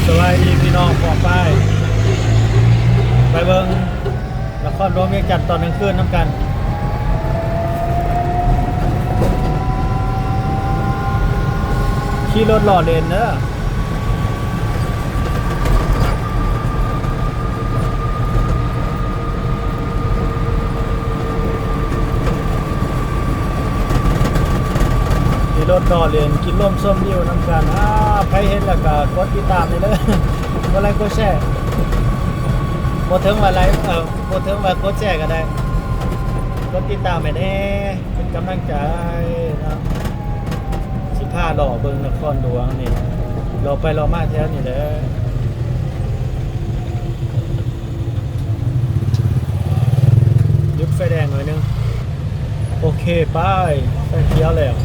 ສະບາຍດີພີ່ນ້ອງປ້ອງປາຍ ໄປເບິ່ງນະຄອນຫຼວງວຽງຈັນຕອນກາງຄືນນຳກັນ. ຂີ່ລົດລໍ້ເລນເດີ. ຂີ່ລົດລໍ້ເລນ ກິນລົມຊົມວິວນຳກັນ. ອາ ໃຜເຫັນແລ້ວກໍກົດຕິດຕາມໄດ້ເດີ ກົດໄລກົດແຊ ບໍ່ເຖິງວ່າໄລ ເອີ ບໍ່ເຖິງວ່າກົດແຊກໍໄດ້ ກົດຕິດຕາມໃຫ້ແດ່ ເປັນກຳລັງໃຈເນາະ. ຊິພາເລາະເບິ່ງນະຄອນຫຼວງນີ້ ເລາະໄປເລາະມາແຖວນີ້ແຫຼະ. ຢຸດໄຟແດງໜ້ອຍໜຶ່ງ. ໂອເຄ ໄປ ໄຟຂຽວແລ້ວ.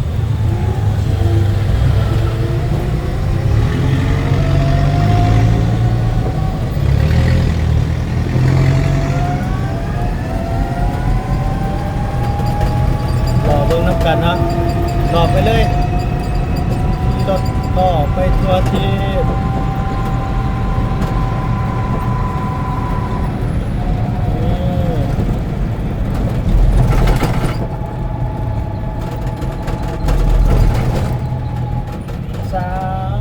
ລໍເບິ່ງນຳກັນເນາະ ລໍໄປເລີຍ ຂີ່ລົດລໍໄປທົ່ວທີບ. ສາວ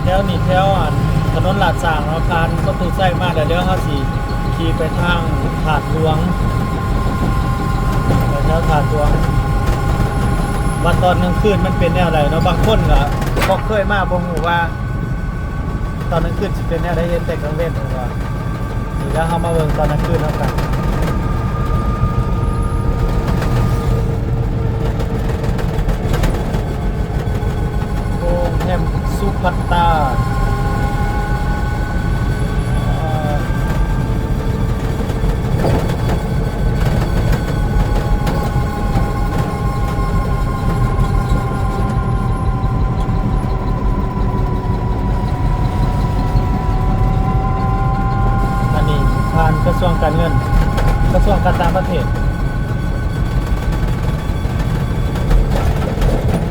ແຖວນີ້ແຖວອັນຖະໜົນລາດຊ້າງເນາະ ຜ່ານປະຕູໄຊມາແລ້ວ ດຽວເຮົາຊິຂີ່ໄປທາງທາດຫຼວງ ໄປແຖວທາດຫຼວງ ວ່າຕອນກາງຄືນມັນເປັນແນວໃດເນາະ. ບາງຄົນກໍບໍ່ເຄີຍມາ ບໍ່ຮູ້ວ່າຕອນກາງຄືນຊິເປັນແນວໃດ ເຫັນແຕ່ກາງເວັນເນາະ. ນີ້ລະ ເຮົາມາເບິ່ງຕອນກາງຄືນນຳກັນ. ໂຮງແຮມສຸພັດຕາ ອັນນີ້ຜ່ານກະຊວງການເງິນ ກະຊວງການຕ່າງປະເທດ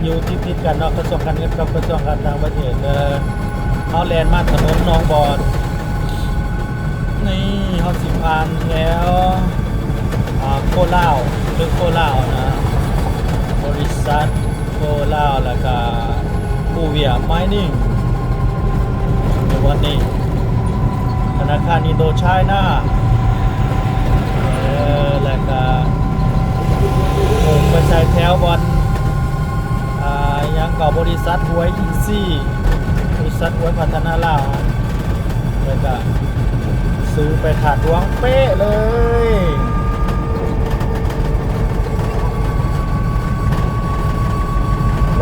ຢູ່ຕິດໆກັນເນາະ ກະຊວງການເງິນກັບກະຊວງການຕ່າງປະເທດ. ເອີ ເຮົາແລ່ນມາຖະໜົນໜອງບອນ ນີ້ເຮົາຊິຜ່ານແຖວ ອ່າ ໂຄລາວ ຕຶກໂຄລາວນະ ບໍລິສັດໂຄລາວ ແລ້ວກະ Korea Mining ຢູ່ບ່ອນນີ້ ທະນາຄານ Indochina ເອີ ແລ້ວກະໂອກໄປໃສ່ແຖວບ່ອນ ອ່າ ຫຍັງກໍ ບໍລິສັດຫວຍອິນຊີ ບໍລິສັດຫວຍພັດທະນາລາວ ແລ້ວກະຊື້ໄປທາດຫຼວງເປະເລີຍ.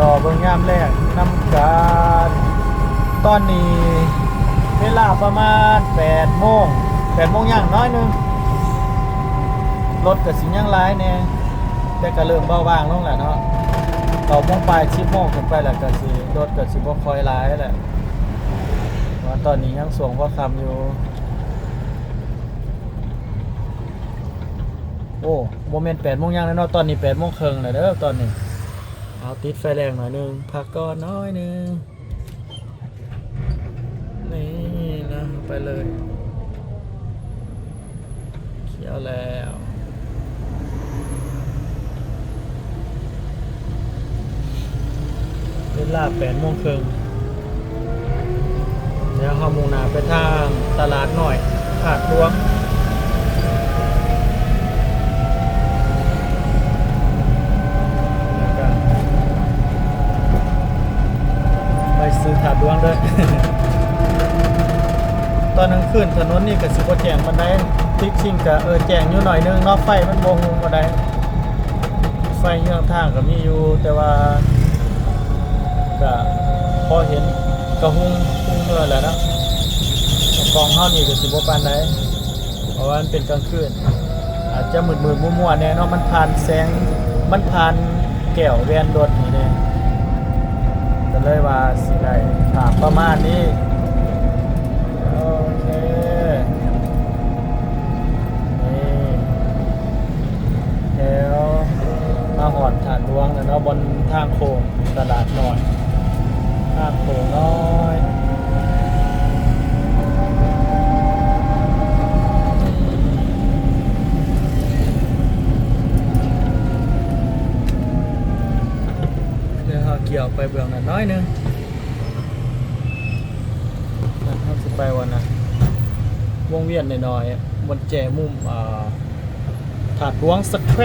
ລໍເບິ່ງຍາມແລງນຳກັນ. ຕອນນີ້ເວລາປະມານແປດໂມງ ແປດໂມງຍ່າງໜ້ອຍໜຶ່ງ ລົດກໍຊິຍັງຫຼາຍແດ່ ແຕ່ກໍເລີ່ມເບົາບາງລົງແລ້ວເນາະ. ເກົ້າໂມງປາຍ ສິບໂມງຂຶ້ນໄປແລ້ວກໍຊິ ລົດກໍຊິບໍ່ຄ່ອຍຫຼາຍແລ້ວ ເພາະວ່າຕອນນີ້ຍັງຊ່ວງຫົວຄ່ຳຢູ່. ໂອ້ ບໍ່ແມ່ນແປດໂມງຍັງແລ້ວເນາະ ຕອນນີ້ແປດໂມງເຄິ່ງແລ້ວເດີຕອນນີ້. ເອົາ ຕິດໄຟແດງໜ້ອຍໜຶ່ງ ພັກກ່ອນໜ້ອຍໜຶ່ງ. ນີ້ລະ ໄປເລີຍ ຂຽວແລ້ວ. ເວລາແປດໂມງເຄິ່ງ ແລ້ວເຮົາມຸ່ງໜ້າໄປທາງຕະຫຼາດນ້ອຍທາດຫຼວງ ແລ້ວກະໄປສູ່ທາດຫຼວງເດີ. ຕອນກາງຄືນຖະໜົນນີ້ກະຊິບໍ່ແຈ້ງປານໃດ ທີ່ຈິງກະ ເອີ ແຈ້ງຢູ່ໜ້ອຍໜຶ່ງເນາະ ໄຟມັນບໍ່ຮຸ່ງປານໃດ. ໄຟເຍືອງທາງກໍມີຢູ່ ແຕ່ວ່າກໍພໍເຫັນ ກໍຮຸ່ງ ຮຸ່ງເມື່ອແຫຼະເນາະ. ຂອງເຮົານີ້ກໍຊິບໍ່ປານໃດ ເພາະວ່າມັນເປັນກາງຄືນ ອາດຈະມືດໆມົວໆແດ່ເນາະ ມັນຜ່ານແສງ ມັນຜ່ານແກ້ວແວ່ນລົດນີ້ແດ່. ກໍເລີຍວ່າຊິໄດ້ພາບປະມານນີ້. ໂອເຄ ນີ້ ແຖວມາຮອດທາດຫຼວງແລ້ວເນາະ, ບ່ອນທາງໂຄ້ງຕະຫຼາດນ້ອຍ ທາງໂຄ້ງນ້ອຍ. ດຽວເຮົາກ່ຽວໄປເບື້ອງນັ້ນໜ້ອຍໜຶ່ງ. ເຮົາຊິໄປບ່ອນນັ້ນ ວົງວຽນນ້ອຍໆ ບ່ອນແຈມຸມ ອ່າ ທາດຫຼວງສະແຄວ.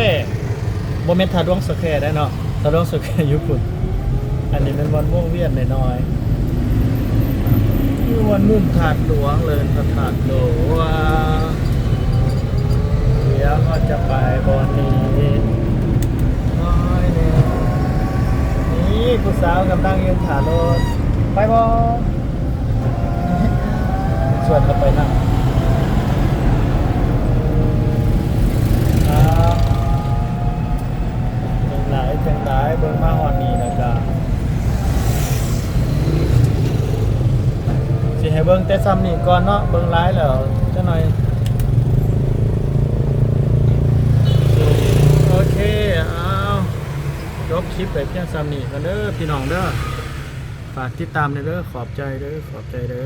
ບໍ່ແມ່ນທາດຫຼວງສະແຄວໄດ໋ເນາະ, ທາດຫຼວງສະແຄວຢູ່ພຸ້ນ. ອັນນີ້ແມ່ນບ່ອນວົງວຽນນ້ອຍໆ ຢູ່ບ່ອນມຸມທາດຫຼວງເລີຍ ພະທາດຫຼວງ. ດຽວເຮົາຈະໄປບ່ອນນີ້ໜ້ອຍໜຶ່ງ. ນີ້ຜູ້ສາວກຳລັງຢືນຖ້າລົດ. ໄປບໍ່? ຊວນເຮົາໄປນຳ. ຈັ່ງໃດ ຈັ່ງໃດ ເບິ່ງມາຮອດນີ້ແລ້ວກະ ຊິໃຫ້ເບິ່ງແຕ່ຊ່ຳນີ້ກ່ອນເນາະ, ເບິ່ງຫຼາຍແລ້ວຈັກໜ່ອຍ. ໂອເຄ ເອົາ ຈົບຄລິບໄວ້ພຽງຊ່ຳນີ້ກ່ອນເດີພີ່ນ້ອງເດີ. ຝາກຕິດຕາມແດ່ເດີ. ຂອບໃຈເດີ ຂອບໃຈເດີ.